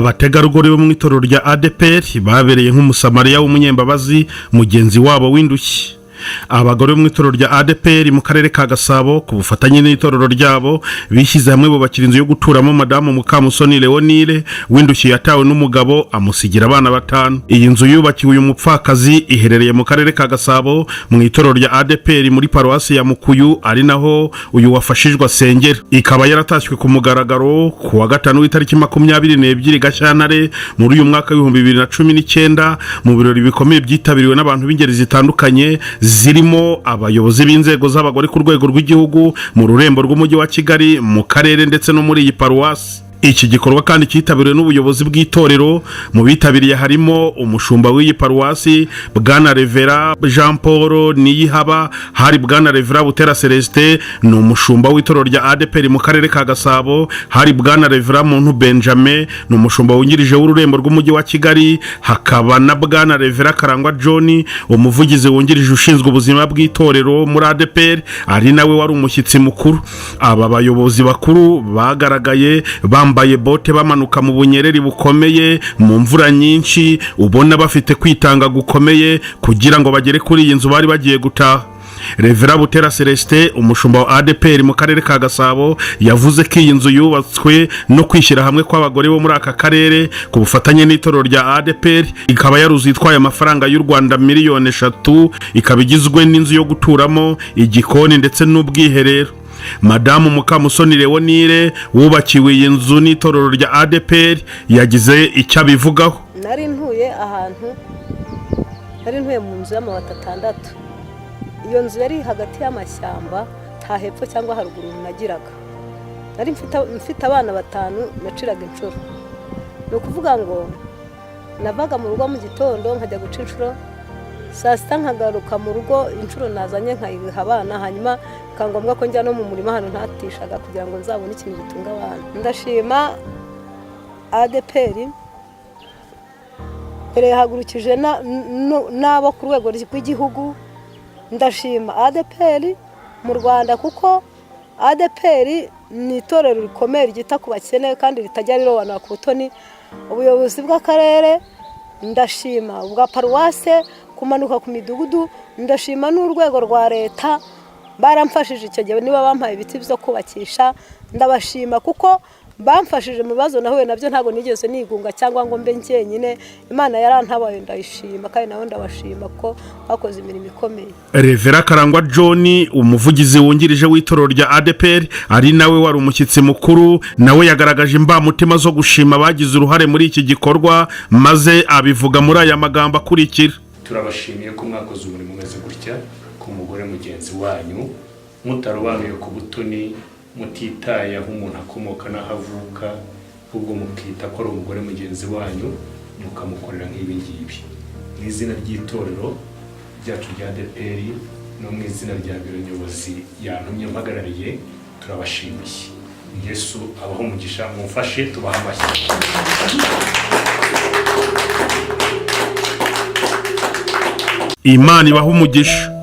Abategarugori bo mu itorero rya ADEPR babereye nk'Umusamariya w'umunyembabazi mugenzi wabo w'indushyi. Abagore bo mu itorero rya ADEPR mu karere ka Gasabo, ku bufatanye n'itorero ryabo, bishyize hamwe bubakira inzu yo guturamo Madamu Mukamusoni Leonire w'indushyi yatawe n'umugabo amusigira abana batanu. Iyi nzu yubakiwe uyu mupfakazi iherereye mu karere ka Gasabo, mu itorero rya ADEPR, muri paruwasi ya Mukuyu, ari naho uyu wafashijwe asengera. Ikaba yaratashywe ku mugaragaro ku wa gatanu w'itariki 22 Gashyantare muri uyu mwaka w'2019, mu birori bikomeye byitabiriwe n'abantu b'ingeri zitandukanye, zirimo abayobozi b'inzego z'abagore ku rwego rw'igihugu, mu rurembo rw'umujyi wa Kigali, mu karere ndetse no muri iyi paruwasi. Iki gikorwa kandi cyitabiriwe n'ubuyobozi bw'itorero. Mu bitabiriye harimo umushumba w'iyi paruwasi, Bwana Revera Jean Paul Niyihaba, hari Bwana Revera Butera Celestin, ni umushumba w'itorero rya ADEPR mu karere ka Gasabo, hari Bwana Revera Muntu Benjamin, ni umushumba wungirije w'ururembo rw'umujyi wa Kigali, hakaba na Bwana Revera Karangwa John, umuvugizi wungirije ushinzwe ubuzima bw'itorero muri ADEPR, ari nawe wari umushyitsi mukuru. Aba bayobozi bakuru bagaragaye bambaye bote, bamanuka mu bunyereri bukomeye, mu mvura nyinshi, ubona bafite kwitanga gukomeye kugira ngo bagere kuri iyi nzu bari bagiye gutaha. Revera Butera Celestin, umushumba wa ADEPR mu karere ka Gasabo, yavuze ko iyi nzu yubatswe no kwishyira hamwe kw'abagore bo muri aka karere ku bufatanye n'itorero rya ADEPR, ikaba yaruzuye itwaye amafaranga y'u Rwanda miliyoni 3, ikaba igizwe n'inzu yo guturamo, igikoni ndetse n'ubwiherero. Madamu Mukamusoni Leonire wubakiwe iyi nzu n'itorero rya ADEPR yagize icyo abivugaho. Nari ntuye ahantu, nari ntuye mu nzu y'amabati atandatu. Iyo nzu yari hagati y'amashyamba, nta hepfo cyangwa haruguru nagiraga. Nari mfite abana batanu naciraga inshuro. Ni ukuvuga ngo navaga mu rugo mu gitondo nkajya guca inshuro, saa sita nkagaruka mu rugo, inshuro nazanye nkayiha abana, hanyuma bikaba ngombwa ko njya no mu murima ahantu ntatishaga kugira ngo nzabone ikintu gitunga abana. Ndashima ADEPR mbere yahagurukije n'abo ku rwego rw'igihugu. Ndashima ADEPR mu Rwanda, kuko ADEPR ni itorero rikomeye ryita ku bakene kandi ritajya rirobanura ku butoni. Ubuyobozi bw'akarere ndashima, ubwa paruwase, kumanuka ku midugudu ndashima, n'urwego rwa leta baramfashije icyo gihe. Niba bampaye ibiti byo kubakisha, ndabashima kuko bamfashije mu bibazo nahuye nabyo. Ntabwo nigeze nigunga cyangwa ngo mbe njyenyine. Imana yarantabaye, ndayishima, kandi nawe ndabashima ko bakoze imirimo ikomeye. Revera Karangwa John, umuvugizi wungirije w'itorero rya ADEPR, ari nawe wari umushyitsi mukuru, nawe yagaragaje imbamutima zo gushima abagize uruhare muri iki gikorwa, maze abivuga muri aya magambo akurikira: Turabashimiye ko mwakoze umurimo umeze gutya ku mugore mugenzi wanyu, mutarobanuye ku butoni, mutitaye aho umuntu akomoka n'aho avuka, ahubwo mukita ko ari umugore mugenzi wanyu, mukamukorera nk'ibi ngibi. Mu izina ry'itorero ryacu rya ADEPR no mu izina rya biro nyobozi yantumye mpagarariye, turabashimiye. Yesu abaho umugisha. Mumfashe tubahe amashyi. Imana ibaha umugisha.